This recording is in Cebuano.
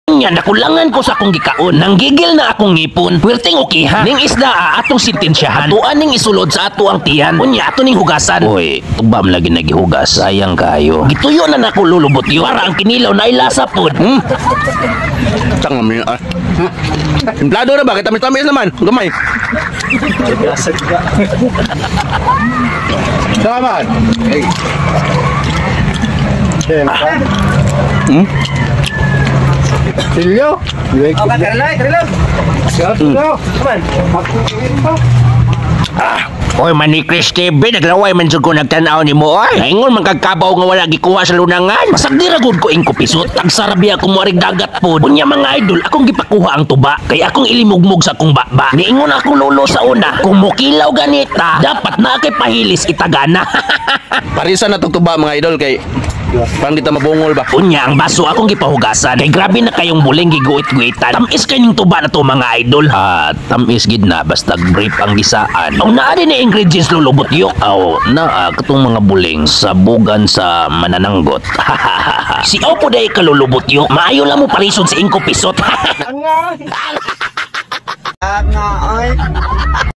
Unya nakulangan ko sa akong gikaon. Nanggigil na akong ngipon. Puwerteng okay ha. Ning isda atong sentensyahan. Atuan ning isulod sa ato ang tiyan. Unya ato ning hugasan. Uy, tubam lagi nagihugas. Sayang kayo. Gituyo na nako, lulubot yun. Para ang kinilaw na ilasa pod. Tanga mo ah. Templado na ba? Kita tamis naman. Gamay. Salamat. Silyo. Oy, Manny Chris TV, naglaway man jud ko nagtan-aw nimo oy. Naingon man kag kabaw nga wala gikuha sa lunangan. Masag di ra gud ko ingko pisot. Tagsarabi ako moarig dagat pod. Unya mga idol, akong gipakuha ang tuba kay akong ilimugmog sa akong baba. Niingon akong lolo sa una, kung mokilaw ganita, dapat na kay pahilis itagana. Parisan na tuba mga idol kay parang di ta mabungol ba. Unya ang baso akong gipahugasan kay grabe na kayong buling giguit-guitan. Tamis kay ning tuba na to mga idol. Ah, tamis gid na basta brief ang gisaan. Aw naa din na ingredients, lulubot yok. Aw naa katong mga buling sabugan sa manananggot. Si Opo day kalulubot yok. Maayo lang mo parison sa ingko pisot. Nga ay.